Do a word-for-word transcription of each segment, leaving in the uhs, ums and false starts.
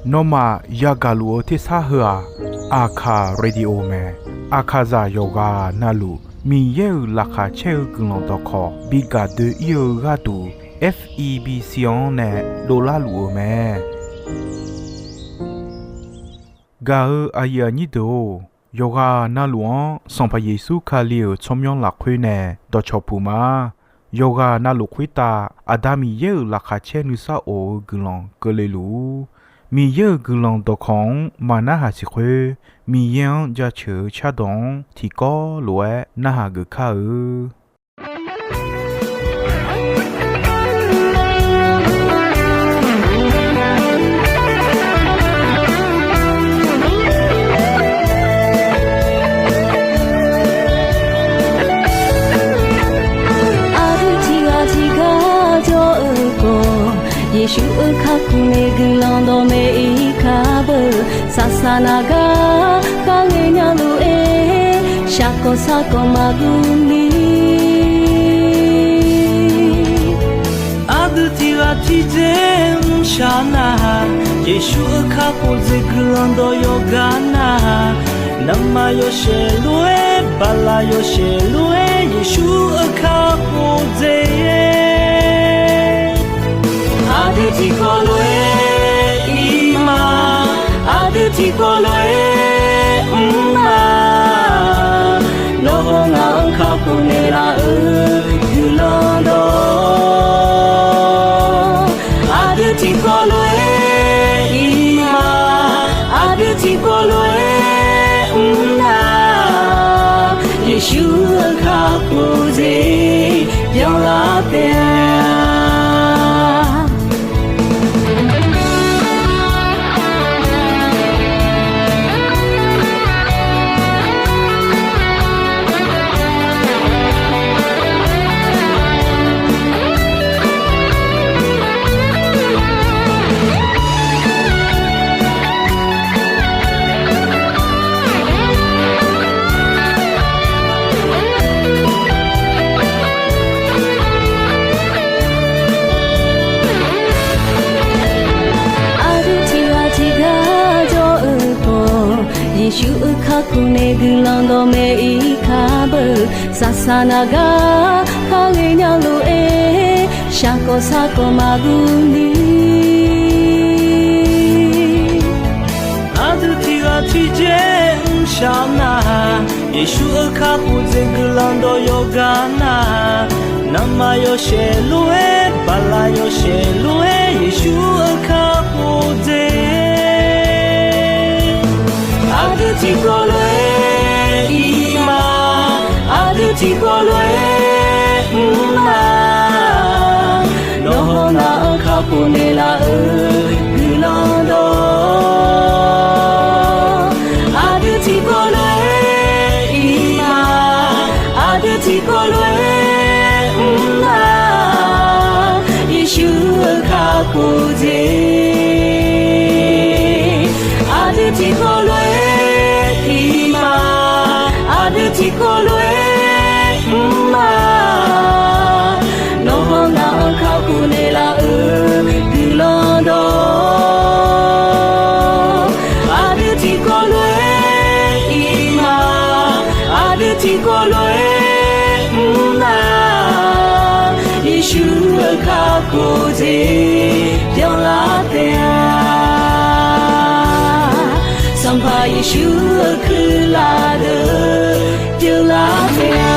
Nawmaf yagaq luf-eu tersar heu-aq, Aqkaq Radio mae. Aqkaqzaq yawqghaq navluf Miqyaer-euq laqkhaq caer-eu guiqlanq dawqkawq bi gaq doe-ir-eu gharduq, F E B C-anr nae dovlar luf-euq mae. Gaq-eu aqyuif aqnyir deuq-or, yawqghaq navluf-anr Sanqpaq Yeqsur Kali-euq tsawrmyanr lafkhoer nae dawqcawq puq ma. Yawqghaq navluf khoertav Aqda Miqyaer-euq laqkhaq caer nuisar of-eu guiqlanq keuvle luf-ur. Miqyaer-euq guiqlanq dawqkawq-anr maqnarhaq siq khoer, Miqyaer-anr jaceuq-eu cardawq-anr tiqkawv lof-aer narhaq geuf kar-eu. Aqdui tiqghaq tiqgar jawr-eu khawf, Yeqsur-euq kakhof nae guiqlanq dawqmaeq-ir kar beu. Saqsaq naq gar kharghae nya lof-aer, shaqkawq sarkawq maqguv ni. Aqdui tiqghaq tiqdzer mrshaq nar-aq, Yeqsur-euq kakhof dzaeq guiqlanq dawq yawqgar nar-aq, navmaqyawshaef lof-aer, baqlaq yawshaef lof-aer, Yeqsur-euq kakhof dzaeq. Aqdui tiqkawv lof-aer ir ma, aqdui tiqkawv lof-aer mr ma. Nawr hawr ngaq-anr kakhof naeqlaf-euq guiqlanq dawq. Aqdui tiqkawv lof-aer ir ma, aqdui tiqkawv lof-aer mr na. Yeqsur-euq kakhof dzaeq byanlar taef-a. Aqdui tiqghaq tiqgar jawr-eu khawf, Yeqsur-euq kakhof nae guiqlanq dawqmaeq-ir kar beu. Saqsaq naq gar kharghae nya lof-aer, shaqkawq sarkawq maqguv ni. Aqdui tiqghaq tiqdzer mrshaq nar-aq, Yeqsur-euq kakhof dzaeq guiqlanq dawq yawqgar nar-aq, navmaqyawshaef lof-aer, baqlaq yawshaef lof-aer, Yeqsur-euq kakhof dzaeq. Aqdui tiqkawv lof-aer ir ma, aqdui tiqkawv lof-aer mr ma. Nawr hawr ngaq-anr kakhof naeqlaf-euq guiqlanq dawq. Aqdui tiqkawv lof-aer ir ma, aqdui tiqkawv lof-aer mr ma. Yeqsur-euq kakhof dzaeq. Aqdui tiqkawv lof-aer ir ma, aqdui tiqkawv lof-aer mr ma. Nawr hawr ngaq-anr kakhof naeqlaf-euq guiqlanq dawq. Aqdui tiqkawv lof-aer ir ma, aqdui tiqkawv lof-aer mr ma. Yeqsur-euq kakhof dzaeq byanlar taef-a. Sanqpaq Yeqsur-euq kuirlaf deuq byanlar taef-a.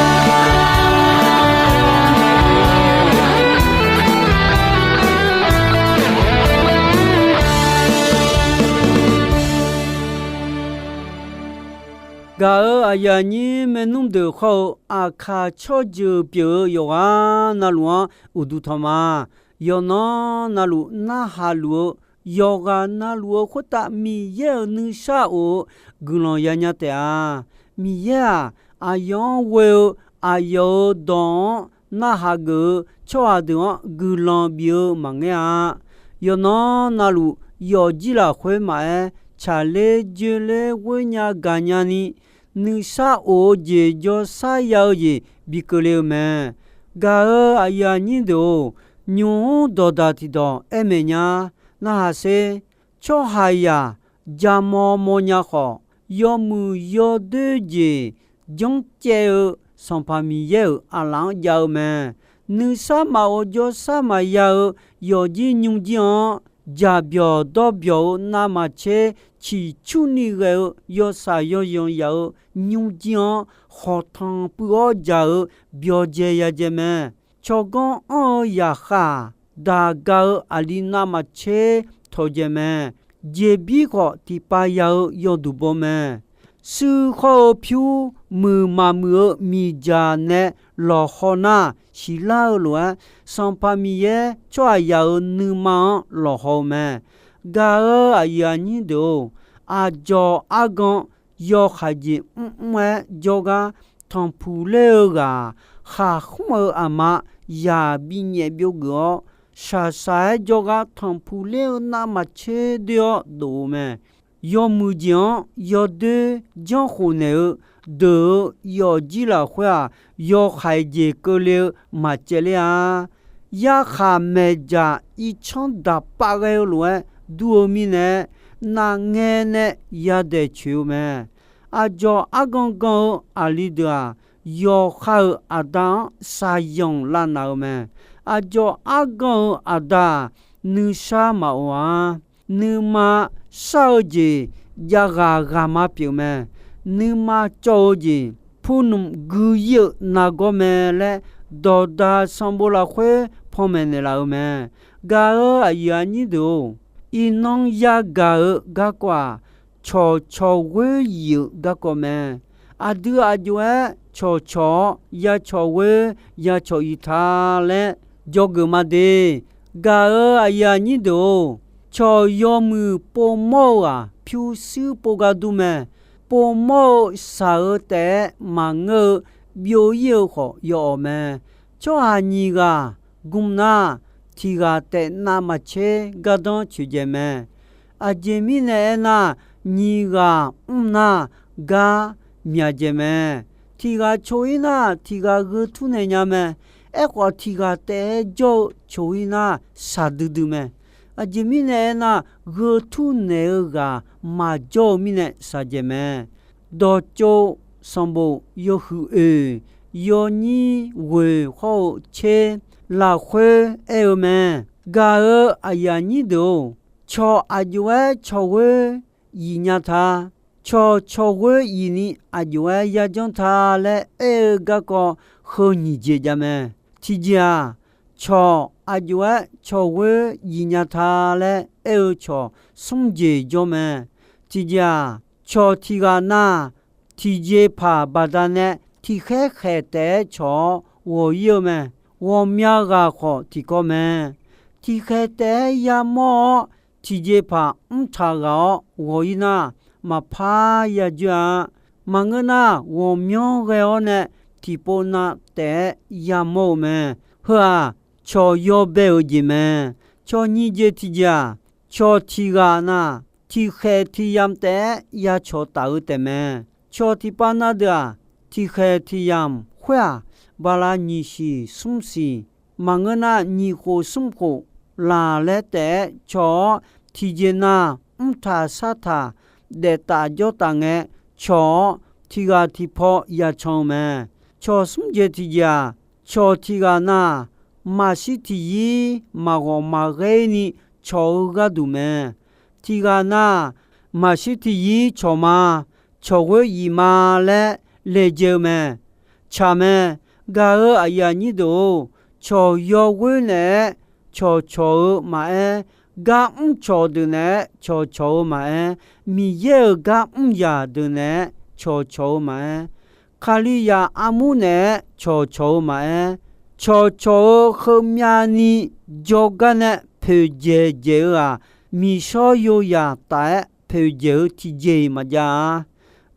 Gaq-euq aqyuif aqnyir maernmr deuq khawr-eu, Aqkaq tsawrjeuq pyeuf-eu yawqghaq navluf-anr uqduq tanq ma. Yawqnan navluf narhaq luf-eu, yawqghaq navluf-eu khoertav Miqyaer-euq nuisar of-eu guiqlanq yanya taef-a. Miqyaer-aq, aqyawf-anr ghoe-eu aqyawf-euq dawq-anr narhaq geuf-eu tsawrhaq deuq-anr guiqlanq bif-eu maqngeur-a. Yawqnan navluf yawfjir lafkhoer maqaer, tsaqler joerler ghoernya gaqnya ni, nuisar of-eu jeq jawrsar ya-eu jeq bi keuvle-eu mae. Gaq-euq aqyuif aqnyir deuq-or, nymq-mr dawqdaq tiqdawq aer maeq nya. Narhaq sher, tsawrhaqzaq jamaw mawnya khawf, yawmuiq yawdoer jeq janrcaev-eu Sanqpaq Miqyaer-euq aqlaf-anr jav-eu mae. Nuisar maqghov jawrsar maqya-eu yawqjir nymrjir-anr, jaqbyawq dawrbyawq-eu navmaqtser ciqcurni ghae-eu yawshaq yawzanq yaf-eu nymrjir-anr, khawqtanq puiv-awr jaq-eu byawqdzae yadzae mae. Tsawrganr anr-eu zaqkhav-aq, daq ga-eu aqli navmaqtser tawqdzaeq mae. Jeqbir khawf tiqpav ya-eu yawduq baw mae. Shuir khawr-eu pyur, muiq maqmuiq-eu miqdzaq nae lawqhaw nar, siqlar-eu lof-aer, Sanqpaq Miqyaer tsawrhaqzaq-euq nuima-anr lawqhaw-eu mae. Gaq-euq aqyuif aqnyir deuq-or, aqdzawq argan yawkhaeq jeq mrmr-aer jawrgar tanqpuq ler-eu ghaq-aq, khaqkhmr-eu aqma zaq binyaef byovgeuf-awr, shaqshaq-aer jawrgar tanqpuq ler-eu navmaqtser doer-awr dof-eu mae. Yawmuiq jeq-anr yawdoer janrkhof naeq-eu deuq-eu yawfjir lafkhoer-aq, yawkhaeq jeq keuvle-eu maqcaev ler-a. Yarkhaq maeqdzaq irtsanr daqpav ghae-eu lof-aer dur-eu mirnae, navngae nae yadaeq coeq-eu mae. Aqdzawq argan gan-eu aqli deuq-aq, yawqha-euq aqda-anr shaqzanq lavnaq-eu mae. Aqdzawq argan-euq aqda-aq, nuisar maqof-a. Nuima shar-eu jeq javghaq ghaqma pyeuf mae. Nuima cawv-eu jeq purnmq gui ir-eu nargawr mae laer, dawqdaq sanqbof lafkhoer panmaeq naeqlaf-eu mae. Gaq-euq aqyuif aqnyir deuq-or, iqnan yagaq-eu garkawv-aq, cawqcawq ghoer yif-eu garkawv mae. Aqdui aqjox-aer cawqcawq-awr, ya cawq ghoer ya cawq yif ta laer dzawgeuf ma de. Gaq-euq aqyuif aqnyir deuq-or, cawq yawmuiq povmawr-eu-aq, pyurshuir pov gar dur mae. Povmawr-eu shaq-eu taef-aer maqngeur-eu byov ir-eu khawf yawawq mae. Tsawrhaq nyiq ghaq gmq nar, tiq ghaq taef navmaqtser gardanr coeqdzaeq mae. Aqjeq mirnae aernar, nyiq ghaq mr nar, gar myaqdzaeq mae. Tiq ghaq coq ir nar, tiq ghaq gheu tur naeq nya mae. Aerkhawf, tiq ghaq taef-aer jawr-eu coq ir nar, shaqdui dui mae. Aqjeq mirnae aernar, gheu tur naeq-eu ghaq maqjawr-eu mirnae shaqdzaeq mae. Dawqtsov sanqbof yawhuiq oeq yawnyir ghoeq hawr-eu tser lafkhoer aer-eu mae. Gaq-euq aqyuif aqnyir deuq-or, cawq aqjox-aer cawq ghoer yif nya ta. Cawq cawq ghoer yif ni aqjox-aer yajanr ta laer aer-eu garkawv heu nyiq jeq jav mae. Tiqjeq-aq, cawq aqjox-aer cawq ghoer yif nya ta laer aer-eu cawq smr jeq jawr mae. Tiqjeq-aq, cawq tiq ghaq nar, tiqjeqpaq baqdanae tiqkhaer khaeq taef-aer cawq-awr ghawq ir-eu mae. Ghawqmya ghaq khawf tiqkawv mae. Tiqkhaeq taef-aer yamawr-awr, tiqjeqpaq mrtaq ghaq-awr ghawq ir nar, maqpar yajoer-a. Maqngeur nar, ghawqmyanr ghae-awr nae tiqpov nav taef-aer yamawr-eu mae. Heu-aq, cawq yawbae-euq jeq mae. Cawq nyiq jeq tiqjeq-aq, cawq tiq ghaq nar, tiqkhaeq tiq yamq taef-aer ya cawq taf-eu taef mae. Cawq tiqpav na deuq-aq, tiqkhaeq tiq yamq khoer-aq, bala nyiq siq smr siq, maqngeur nar, nyiq khof smr khof laq laer taef-aer cawq-awr, tiqjeq na mrtaq sartaq daef taf jawr taf ngae, cawq-awr tiq ghaq tiqpaw ya can-eu mae. Cawq smr jeq tiqjeq-aq, cawq tiq ghaq na, maqshir tiq yir maqghawq maqghaer ni cawq-eu gharduq mae. Tiq ghaq na, maqshir tiq yir cawq ma, cawq ghoer yif ma laer laejae-eu mae. Tsaq mae. Gaq-euq aqyuif aqnyir deuq-or, cawq yawghoer naeq-aer cawqcawq-eu maqaer, gar mrcawq deuq naeq-aer cawqcawq-eu maqaer, Miqyaer-euq gar mr yaq deuq naeq-aer cawqcawq-eu maqaer, Kalizaq armur naeq-aer cawqcawq-eu maqaer, cawqcawq-eu heumyav ni jawrgar nae poeqdzaeq dzaeq-eu-aq, miqshawr yozaq taf-aer poeqdzaeq-eu tiqjeq-iq maqjav-a.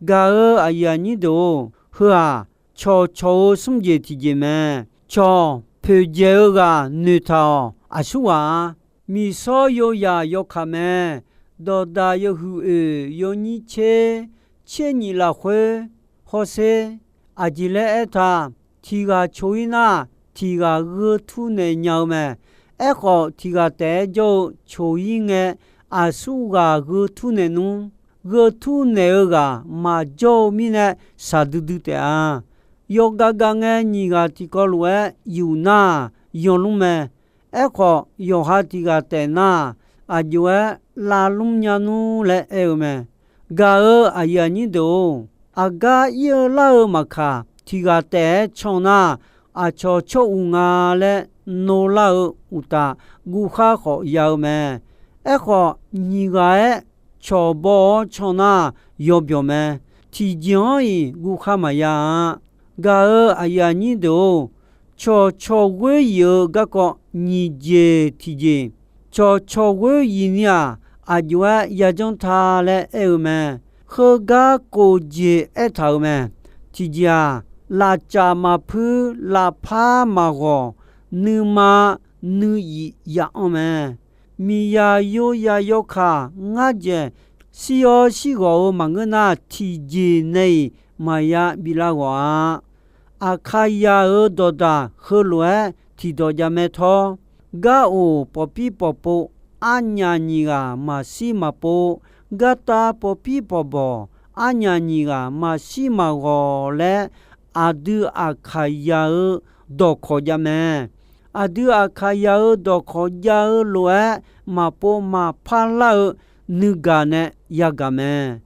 Gaq-euq aqyuif aqnyir deuq-or, heu-aq, cawqcawq-eu smr jeq tiqjeq mae. Cawq poeqdzaeq-eu ghaq noeqtaq-awq. Aqsurghaq-a, miqshawr yozaq yawkaq mae. Dawqdaq yawhuiq oeq yawnyir tser tser nyif lafkhoer hawsher. Aqjeq laer aertaq, tiq ghaq coq-ir nar, tiq ghaq gheu tur naeq nya-eu mae. Aerkhawf, tiq ghaq taef-aer jawr-eu coq-ir ngae, aqsur ghaq gheu tur naeq nmr. Gheu tur naeq-eu ghaq maqjawr-eu mirnae, shaqdui dui taef-a. Yawgav gav ngae, nyiq ghaq tiqkawv lof-aer yuf nar-aq, yawnmr mae. Aerkhawf, yawqha tiq ghaq taef nar-aq, aq jov-aer lavlmr nya nmr laer aer-eu mae. Gaq-euq aqyuif aqnyir deuq-or, aqgar ir-eu lar-eu maqkaq, tiq ghaq taef-aer can nar, aqcawq tsawr uq nga laer novlar-eu uqtaf, guvkhar khawf ya-eu mae. Aerkhawf, nyiq ghaq-aer cawq baw-awr can nar, yawbyawq mae. Tiqjeq-anr-iq guvkhar maqya-a. Gaq-euq aqyuif aqnyir deuq-or, cawqcawq ghoer yif-eu garkawv nyiq jeq tiqjeq, cawqcawq ghoer yif ni-aq, aq jov-aer yajanr ta laer aer-eu mae. Heugar kof jeq aertaq-euq mae. Tiqjeq-aq, lafcaf maqpuir, lafpar maqghawq, nuima nuiyif ya-anr mae. Miqzaq yoyaq yawkaq ngar dzaeq shir-awr shirghawq-eu maqngeur nar, tiqjeq nae-iq maqya biflar ghawq-a. Aqkaqyaq-euq dawqdaq heulof-aer tiqdawq jav mae tawr, gar oq pawqpir pawqpov, arnyaf nyiq ghaq maqshir maqpov, gartav pawqpir pawqbawq, arnyaf nyiq ghaq maqshir maqghawq laer, aqdui Aqkaqyaq-euq dawqkawq jav mae. Aqdui Aqkaqyaq-euq dawqkawq jav-eu lof-aer, maqpov maqpar lar-eu nuigaq nae yagaq mae.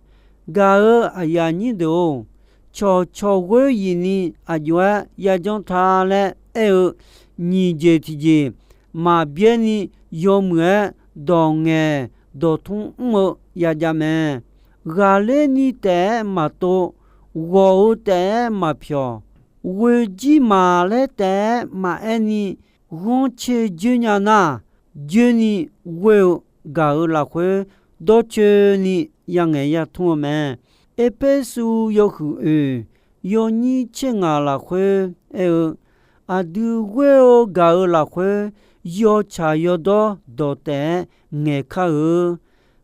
Gaq-euq aqyuif aqnyir deuq-or, cawqcawq ghoer yif ni aq jov-aer yajanr ta laer aer-eu nyiq jeq tiqjeq, maqbyaer ni yawmuiq-aer dawq ngaeq dawq tmr mr-eu yajav mae. Ghaqler ni taef-aer maqtov, ghawq-eu taef-aer maqpyawq, ghoe jir maq laer taef-aer maqaer ni, ghanrcae joer nya nar, joer ni ghoer-eu gaq-euq lafkhoer dawrcoeni yangaeq yatmr-eu mae. Erpersu yawhuiq oeq yawnyir tser ngaq lafkhoer aer-eu, aqdui ghoer-eu gaq-euq lafkhoer yawtsaq yawdawr dawq taef-aer ngaeq kar-eu.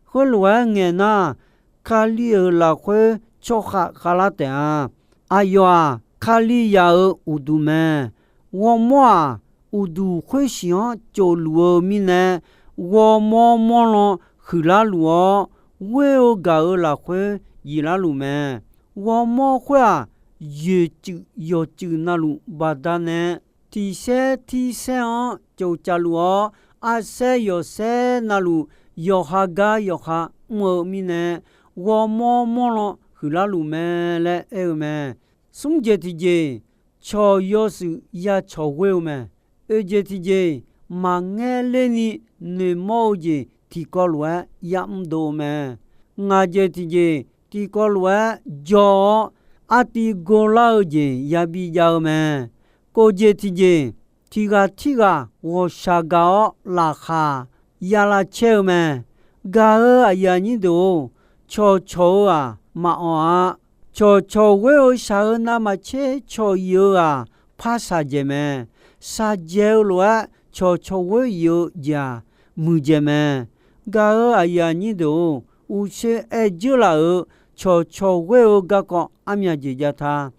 Khoerlof-aer ngaeq nar, Kali-euq lafkhoer tsawrkhav khavlar taef-a. Aqyawf-aq, Kalizaq-euq uqduq mae. Ghawrmawr-aq, uqduq khoer shiq-anr tsofluf-eu mirnae, ghawrmawr mawrlan huiqlar luf-awr, ghoer-eu gaq-euq lafkhoer yiflar luf mae. Ghawrmawr khoer-aq, yoeqtsuif yawqtsuif navluf baqdanae, tiq saer tir saer-anr tsofcaf luf-awr, arsaer yawqsaer navluf yawqha gar yawqha mr-eu mirnae, ghawrmawr mawrlan huiqlar luf mae laer aer-eu mae. Smr jeq tiqjeq, cawq yawshuif ya cawq ghoer-eu mae. Oeq jeq tiqjeq, maqngaer lerni noeqmawr-eu jeq tiqkawv lof-aer yamr dov-eu mae. Ngaq jeq tiqjeq, tiqkawv lof-aer jaw-awr, artiv gor lar-eu jeq yabi jav-eu mae. Kov jeq tiqjeq, tiq ghaq tirghaq ghawqshaq gaq-awr laqkhaq ya lavcaer-eu mae. Gaq-euq aqyuif aqnyir deuq-or, cawqcawq-eu-aq maqanq-a. Cawqcawq ghoer-eu shaq-eu navmaqtser cawq yif-eu-aq par shaqjaeq mae. Shaqjaeq-eu lof-aer cawqcawq ghoer yif-eu jeq-aq muiqdzaeq mae. Gaq-euq aqyuif aqnyir deuq-or, uqshoe aer dzeur laf-euq cawqcawq ghoer-eu garkawv armyaq jeq jav ta.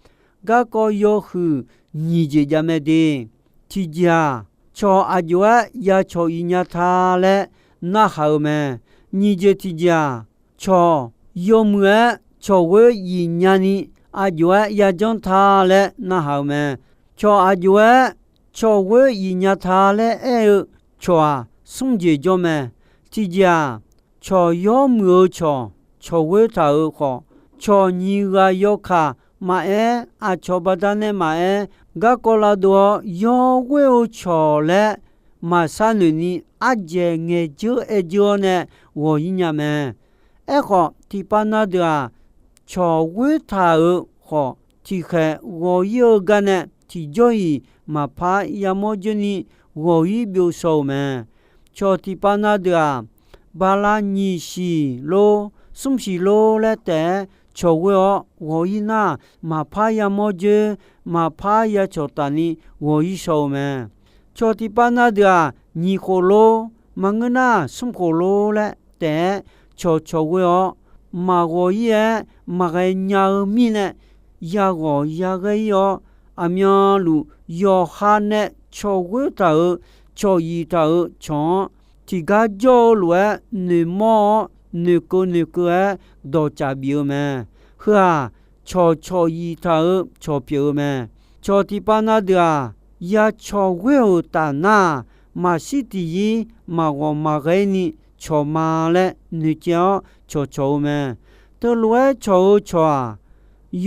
Garkawv yawhuiq nyiq jeq jav mae de. Tiqjeq-aq, cawq aq jov-aer ya cawq yif nya ta laer narhaq-eu mae. Nyiq jeq tiqjeq-aq, cawq yawmuiq-aer cawq ghoer yif nyani aq jov-aer yajanr ta laer narhaq-eu mae. Cawq aq jov-aer cawq ghoer yif nya ta laer aer-eu cawq-aq, smr jeq jawr mae. Tiqjeq-aq, cawq yawmuiq-eu cawq, cawq ghoer taq-euq khawf, cawq nyiq ghaq yawkaq maqaer, aqcawq baqdanae maqaer, garkawv lavdov-awr yawghoer-eu cawq laer maqshar noeq ni, ardzaeq ngaeq dzeur aer dzeur-awr nae ghawq-ir nya mae. Aerkhawf, tiqpav na deuq-aq, cawq ghoer taq-euq khawf, tiqkhaeq ghawq-ir-eu gar nae tiqjawr-iq maqpar yamawr dzeur ni ghawq-ir byov shaw-euq mae. Cawq tiqpav na deuq-aq, bala nyiq shiq lor, smr shiq lor laer taef-aer cawq ghoer-awr ghawq-ir nar, maqpar yamawr dzeur, maqpar ya cawq taf ni ghawq-ir shaw-eu mae. Cawq tiqpav na deuq-aq, nyiq khof lor, maqngeur nar smr khof lor laer taef-aer cawqcawq ghoer-awr, maqghawq-ir-aer maqghae nya-eu mirnae, yaghawq yaghaer-ir-awr, aqmyanluf yawqha nae cawq ghoer taq-euq cawq yiq taq-euq cawq-anr tiqgar jawr-eu lof-aer noeqmawr-awr, noeqkeuv noeqkeuv-aer dawqcaf bif-eu mae. Heu-aq, cawq cawq yiq taq-euq cawq pyeuf-eu mae. Cawq tiqpav na deuq-aq, ya cawq ghoer-euq taf nar-aq, maqshir tiq yir maqghawq maqghae ni cawq ma laer noeqcaev-awr cawqcawq-eu mae. Teulof-aer cawq-eu cawq-aq,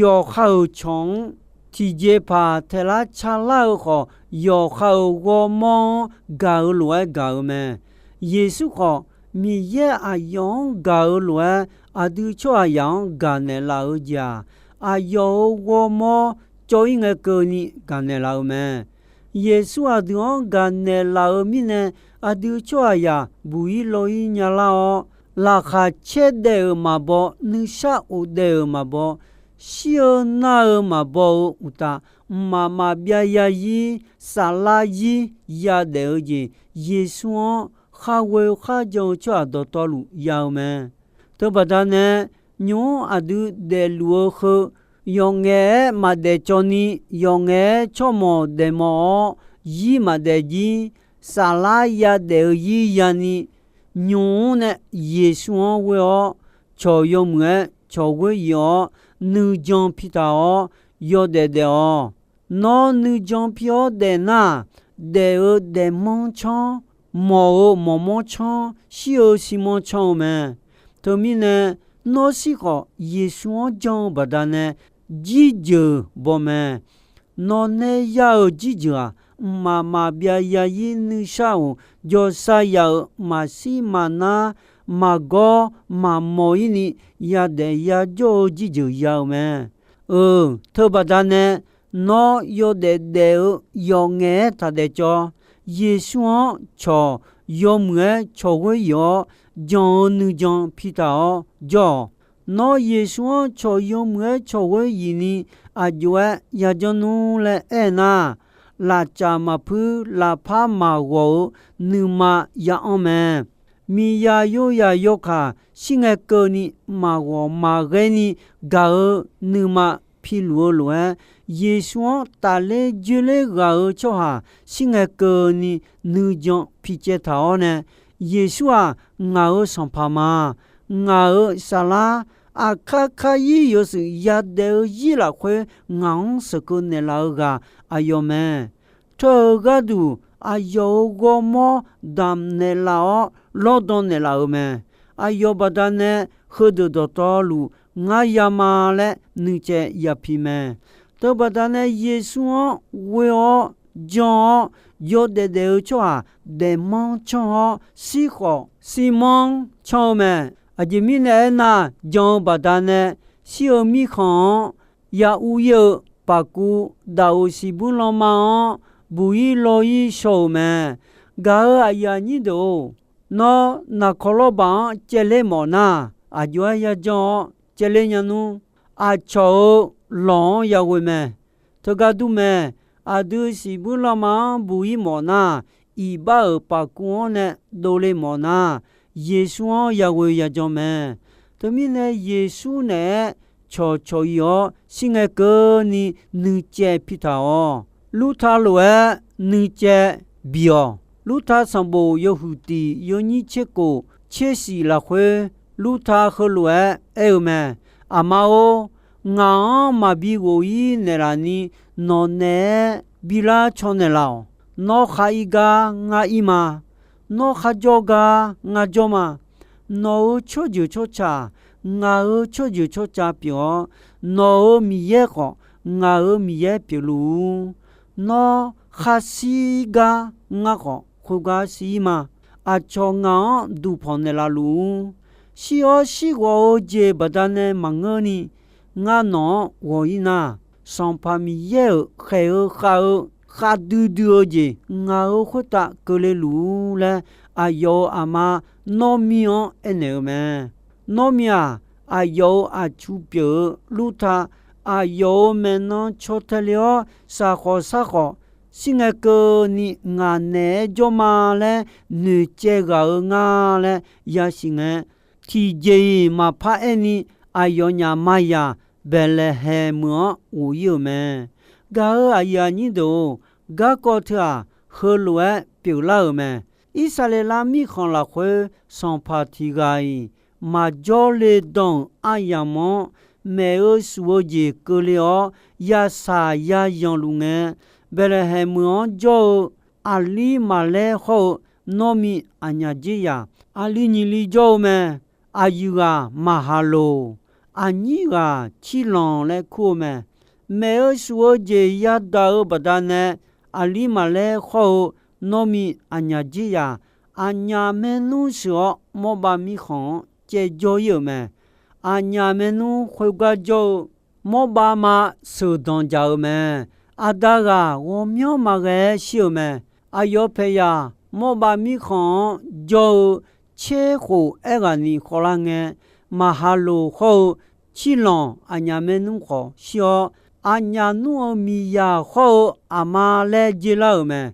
yawqha-euq cawq-anr tiqjeqpaq taeqlar calar-eu khawf, yawqha-euq ghawrmawr-anr gaq-eu lof-aer gaq-eu mae. Yeqsur khawf, Miqyaer aqyawf-anr gaq-eu lof-aer, aqdui tsawrhaqzaq-anr gaqnaeq laf-eu jeq-aq, aqyawf-euq ghawrmawr cawv-ir ngae keuvni gaqnaeq laf-eu mae. Yeqsur aqdui-anr gaqnaeq laf-eu mirnae, aqdui tsawrhaqzaq buq-ir law-ir nyalar-awr, laqkhaq caer daef-euq maqbaw, nuishar of daef-euq maqbaw, shir-eu nar-eu maqbaw-eu uqtaf, mqmaq maqbyav yazir, saflar zir yadaef-eu jeq, Yeqsur-anr khar ghoe kharjan-eu tsawrhaq dawqtawvluf ya-eu mae. Teubaqda nae, nymq-mr aqdui daefluf-eu heu, yawqngaef-aer maqdaef cawv ni, yawqngaef-aer tsawrmawq daefmawq-awr, zir maqdaef jir, saflar yadaef-eu zir yani, nymq-mr nae Yeqsur-anr ghoe-awr, cawq yawmuiq-aer cawq ghoer yif-awr, nuijan pi taq-awr, yawdaef daef-awq. Nawr nuijan pi-awr daef nar, daef-eu daefmanr canr, mawq-eu mawqmanr canr, shir-eu shirmanr canr-eu mae. Teumirnae, nawr shir khawf Yeqsur-anr jan-eu baqdanae, jirjeuq baw mae. Nawq nae ya-euq jirjeuq-aq, mqmaq maqbyav yazir nuishar-euq jawrsar ya-eu maqshir maqnar, maqgawr maqmawq-ir ni yadaef yajawr-eu jirjeuq ya-eu mae. Euq, teubaqda nae nawr yawdaef daef-eu yawqngaef-aer taqdaef cawv. Yeqsur-anr cawq yawmuiq-aer cawq ghoer yif-awr, jan-eu nuijan pi taq-awr jawr-awq. Nawr Yeqsur-anr cawq yawmuiq-aer cawq ghoer yif ni aqjox-aer yajanr nmr laer aernar, lafcaf maqpuir lafpar maqghawq-eu nuima ya-anr mae. Miqzaq yoyaq yawkaq shir ngae keuvni maqghawq maqghae ni gaq-eu nuima piluf-eu lof-aer, Yeqsur-anr tafler joerler ghaq-eu tsawrhaq shir ngae keuvni nuijan picaev taq-awr nae, Yeqsur-aq, ngaq-euq sanqpaq ma. Ngaq-euq saflar, aqkar kar-ir yawshuif yadaef-eu zir lafkhoer ngaq-anr sheuqkeuv naeqlaf-eu ghaq aqyawf mae. Teu-eu gharduq aqyawf-euq ghawrmawr damq naeqlaf-awr lawrdan naeqlaf-euq mae. Aqyawf baqdanae heudeuq dawqtawvluf ngar yama laer nuicaev yapi mae. Teubaqdanae Yeqsur-anr ghoe-awr jan-awr yawdaef daef-eu tsawrhaq daefmanr canr-awr shir khawf shirmanr canr-eu mae. Aqjeq mirnae aernar, jan-eu baqdanae shir-eu mirkhanq-anr ya ur-ir-eu paqkuv daqoq siqbuir lanma-anr buq-ir law-ir shaw-euq mae. Gaq-euq aqyuif aqnyir deuq-or, nawr naqkawq lawrbaq-anr caevler mawf nar, aqjox-aer yajanr-awr caevler nya nmr. Aqcawq-euq lawq-anr yaghoe mae. Teugar dur mae. Aqdui siqbuir lanma-anr buq-ir mawf nar, iqbax-euq paqkuv-anr nae dovle mawf nar, Yeqsur-anr yaghoe yajan mae. Teumirnae Yeqsur naeq-aer cawqcawq-ir-awr shir ngae keuvni nuicaev pi taq-awq. Lurta lof-aer nuicaev bi-awq. Lurta sanqbof yawhuiq tiq yawnyir tser kof tser shif lafkhoer, Lurta heulof-aer aer-eu mae. Aqma-or, ngaq-anr maqbi ghof-ir naeqlaf ni nawq naeq-aer bilar caw naeqlaf-awq. Nawr khar-ir gar ngar ir ma. Nawr kharjawr gar ngar jawr ma. Nawq-euq tsawrjeuq tsawrca, ngaq-euq tsawrjeuq tsawrca pyeuf-awr, nawq-euq Miqyaer khawf, ngaq-euq Miqyaer pyeufluf-ur. Nawr khar shir gar ngar khawf, khoergar shir-ir ma. Aqcawq ngaq-anr duqpanq naeqlaf luf-ur. Shir-awr shirghawq-eu jeq baqdanae maqngeurni, ngar nawq-anr ghawq-ir nar, Sanqpaq Miqyaer-euq khaeq-eu khav-eu khavdui dui-eu jeq ngaq-euq khoertav keuvle luf-ur laer, aqyawf-euq aqma Nawrmi-anr aernaeq-eu mae. Nawrmi-aq, aqyawf-euq aqtsu pyeuf-eu Lurta, aqyawf-euq maeqnan caw tae le-awr, saqkhawf sarkhawf, shir ngae keuvni ngaq naeq-aer jawr ma laer noeqcaev ghaq-eu nga laer yasiq ngae, tiqjeq-iq maqpar aerni, aqyawfnyaf mazaq Baeqlaeqhaeq meuq-anr ghof-ir-euq mae. Gaq-euq aqyuif aqnyir deuq-or, garkawv teu-aq, heulof-aer pyeuflar-euq mae. Irsaqleqlav mirkhanq lafkhoer sanqpaq tiq ghaq-iq maqjawr le dan-euq aryamq-anr, maef-eu shuf-eu jeq keuvle-awr, yasaq yazanq luf ngae, Baeqlaeqhaeq meuq-anr jawr-eu aqlir maqlaer hawr-eu Nawrmi aqnyaf dzerzaq, aqli nyiq li jawr-eu mae. Aqyuif ghaq Maqhaqloq, aqnyir ghaq Cirlanq laer kur-eu mae. Maef-eu shuf-eu jeq yadaq-eu baqdanae, aqlir maqlaer hawr-eu Nawrmi aqnyaf dzerzaq, aqnyaf maernmr sheuq-awr Mawrbav mirkhanq-anr caevjawr ir-euq mae. Aqnyaf maernmr khoergar jawr-eu Mawrbav ma sheuqdanq dzaq-euq mae. Aqda ghaq ghawqmyanr maqghae-aer shir-euq mae. Aqyawf paeqyaq Mawrbav mirkhanq-anr jawr-eu tserkhof aerghaqni khawvlar ngae, Maqhaqloq hawr-eu Cirlanq aqnyaf maernmr khawf shir-awr, aqnyaf nmr-eu miqyaq hawr-eu aqma laer dzer lar-euq mae.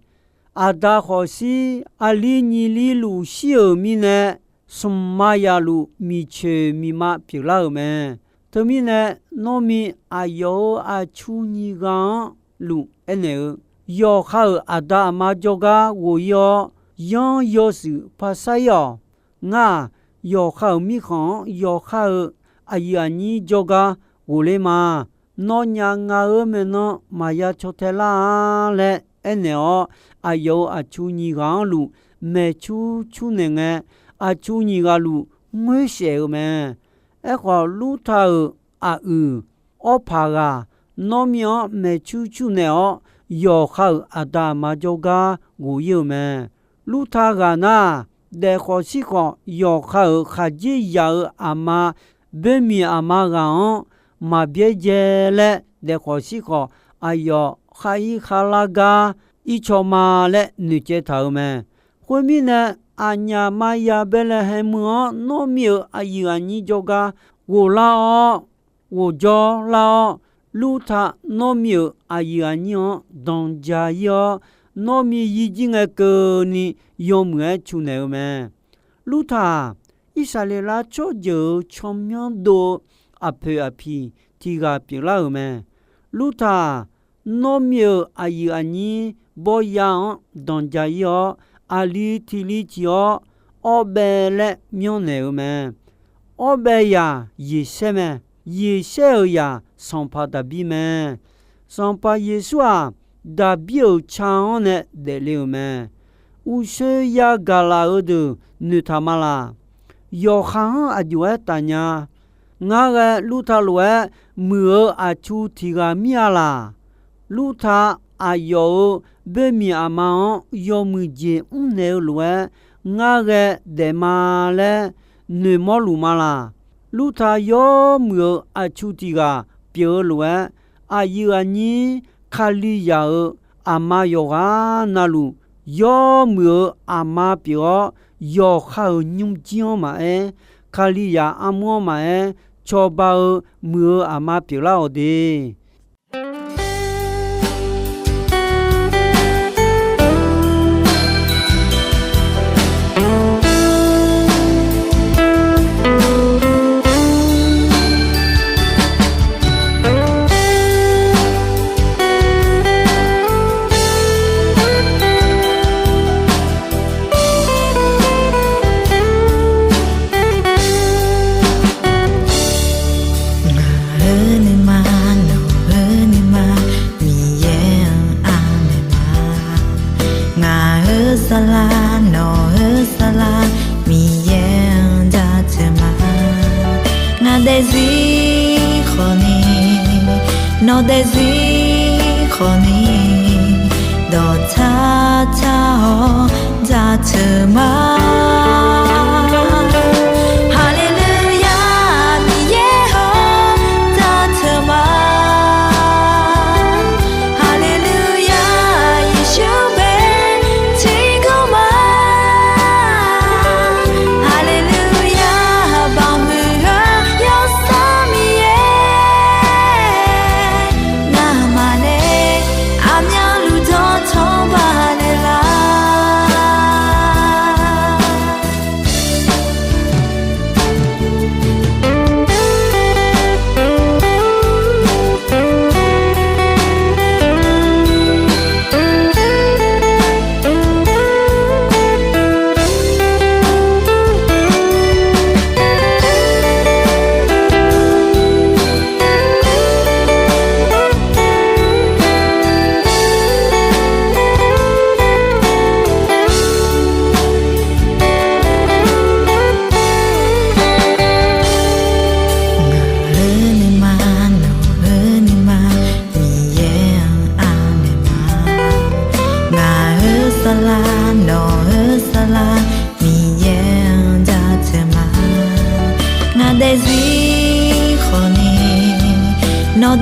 Aqda khawf shir, aqli nyiq li luf shir-euq mirnae, smq ma yaf luf miqcoeq miqma pyeuflar-euq mae. Teumirnae, Nawrmi aqyawf-euq aqcu nyiq ghaq-anr luf aernaeq-eu, yawqha-euq aqda aqma jawrgar ghof ir-awr, yanr yawshuif par sar ir-awq. Ngar-aq, yawqha-euq mirkhanq-anr yawqha-euq aqyuif aqnyir jawrgar ghofler ma. Nawnyaf ngaq-euq maeqnan maqya caw tae lar-a laer aernaeq-awr, aqyawf-euq aqcu nyiq ghaq-anr luf maeqcur cur naeq ngae, aqcu nyiq ghaq luf ngoer saef-eu mae. Aerkhawf, Lurta-euq aqyuif Awrpaq ghaq Nawrmi-anr maeqcur cur naeq-awr, yawqha-euq aqda aqma jawrgar ghof ir-eu mae. Lurta ghaq nar, daefkhawf shirkhawf yawqha-euq khaqdzerzaq-euq aqma, boermiq aqma ghaq-anr maqbyaerdzae laer daefkhawf shirkhawf aqyawf khar ir kharlar gar ircaw ma laer noeqcaev taq-euq mae. Khoermirnae, aqnyaf maqya Baeqlaeqhaeq meuq-anr Nawrmi-euq aqyuif aqnyir jawrgar ghoflar-awr, ghofjawr lar-awr, Lurta Nawrmi-euq aqyuif aqnyir-anr danqja ir-awr, Nawrmi yir jir ngae keuvni yawmuiq-aer cu naeq-eu mae. Lurta-aq, Irsaqleqlav tsawrjeuq-euq tsawrmyanr dov-eu aqpoeq aqpiq tiq ghaq pyeuflar-euq mae. Lurta-aq, Nawrmi-euq aqyuif aqnyir bawrya-anr danqja ir-awr, aqli tiq li ciq-awr Awrbaev laer myanrnaeq-eu mae. Awrbaev yaq Yeqsaer mae. Yeqsaer-euq yaq sanqpaq Daqbir mae. Sanqpaq Yeqsur-aq, Daqbir-euq ca-anr nae daefle-euq mae. Uqshoe yagaq laf-eu deuq noeqtaq ma laq. Yawqha-anr aqjox-aer taf nya. Ngar ghae Lurta lof-aer muiq-eu aqcu tiq ghaq mir-a laq. Lurta aqyawf-euq boermiq aqma-anr yawmuiq jeq mrnaeq-eu lof-aer ngar ghae daef ma laer noeqmawr luf ma laq. Lurta yawmuiq-euq aqcu tiq ghaq pyeuf-eu lof-aer, aqyuif aqnyir Kalizaq-euq aqma yawqghaq na luf yawmuiq-euq aqma pyeuf-awr, yawqha-euq nymrjir-anr maqaer, Kalizaq armur-anr maqaer, cawba-eu muiq-eu aqma pyeuflar-awq de. Ngaq-euq nuima, nawq-euq nuima, Miqyaer-anr anaeq ma. Ngaq-euq saflar, nawq-euq saflar, Miqyaer-anr jaceuq ma. Ngaq daefzir khawfni, nawq daefzir khawfni, dawqtsar tsar-awr jaceuq ma. Haleluya, Miqyaer-or, jaceuq ma. Haleluya, Yeqsur bae tiqkawv ma. Haleluya, baqhuiq-eu Yawsanr Miqyaer, ngamaf nae aqmyanluf dawqtawvluf baqnaeq lar.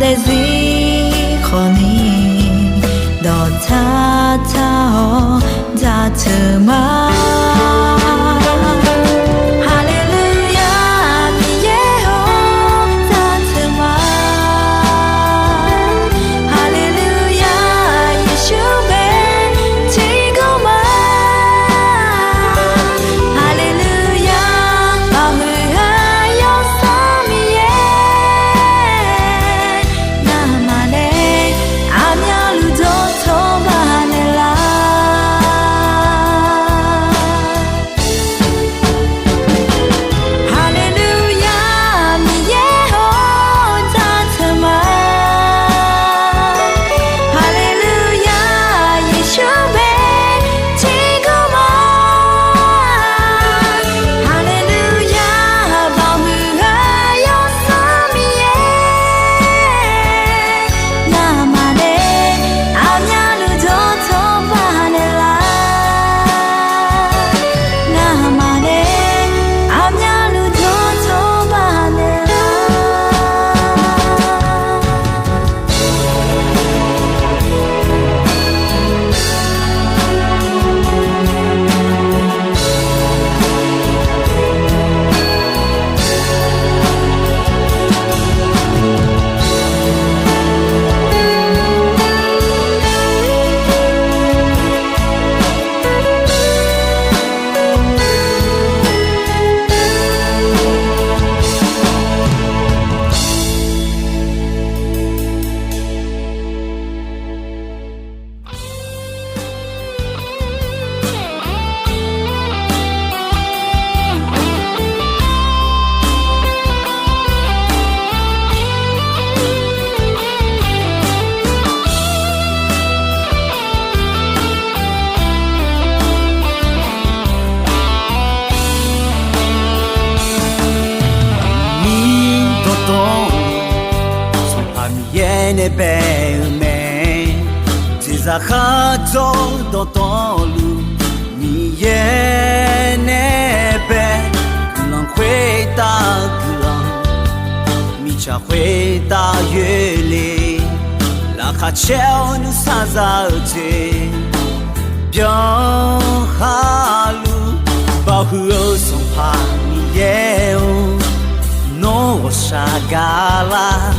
Daefzir khawfni dawqtsar tsar-awr jaceuq ma. Haleluya, Miqyaer-or jaceuq ma. Haleluya, Yeqsur bae tiqgawr ma. Haleluya, maqhuiq-eu Yawsanr Miqyaer, ngamaf nae aqmyanluf dawqtawvma naeqlaf. Haleluya, Miqyaer-or jaceuq ma. Haleluya, Yeqsur bae tiqgawr ma. Haleluya, maqhuiq-eu Yawsanr Miqyaer, ngamaf nae aqmyanluf dawqtawvma naeqlaf. Ngamaf nae aqmyanluf dawqtawvma naeqlaf. Miqyaer dawqtawvluf, Sanqpaq Miqyaer nae bae-eu mae. Jeqzaq khardzawr dawqtawvluf, Miqyaer nae bae. Guiqlanq khoertav guiqlanq, mirtsaq khoertav yoerle. Laqkhaq caer-awr nuisar za-eu jeq byan khaluf, baoq huiq-eu Sanqpaq Miqyaer-or, nawr ghawqshaq gaqlar.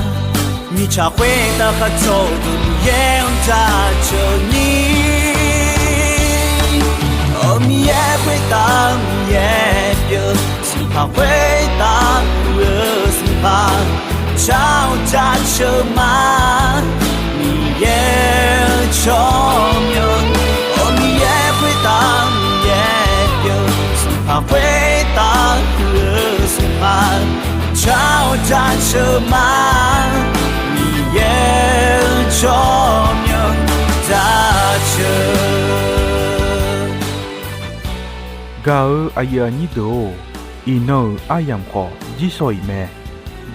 Mirtsaq khoertav khardzawr-eu deuq Miqyaer-anr jaceuq ni. Aq, Miqyaer khoertav Miqyaer pyeuf, Sanqpaq khoertav huiq-eu Sanqpaq, jar-awr jaceuq ma. Miqyaer-eu tsawrmyanr, aq, Miqyaer khoertav Miqyaer pyeuf, Sanqpaq khoertav huiq-eu Sanqpaq, jar-awr jaceuq ma. Miqyaer-eu tsawrmyanr jaceuq. Gaq-eu aqyuif aqnyir deuq-or, iqnan-euq aryamq khawf jirshaw-iq mae.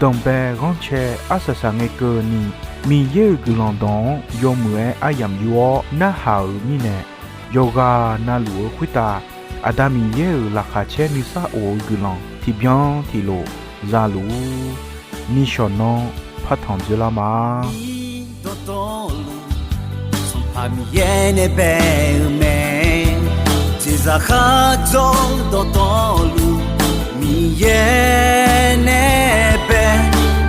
Danqbae ghanrcae arsaq saq ngae keuvni, Miqyaer-euq guiqlanq dawq-anr yawmuiq-aer aryamq yur-awr narhaq-euq mirnae, yawqghaq na luf-eu khoertav Aqda Miqyaer-euq laqkhaq caer nuisar of-eu guiqlanq tiqbyan tiqlof za luf-ur. Nishawq nanr partanq dzoerlar ma. Sanqpaq Miqyaer nae bae-eu mae. Jeqzaq khardzawr dawqtawvluf, Miqyaer nae bae.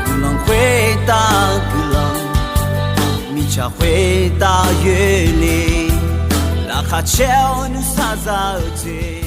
Guiqlanq khoertav guiqlanq, mirtsaq khoertav yoerle. Laqkhaq caer-awr nuisar za-eu jeq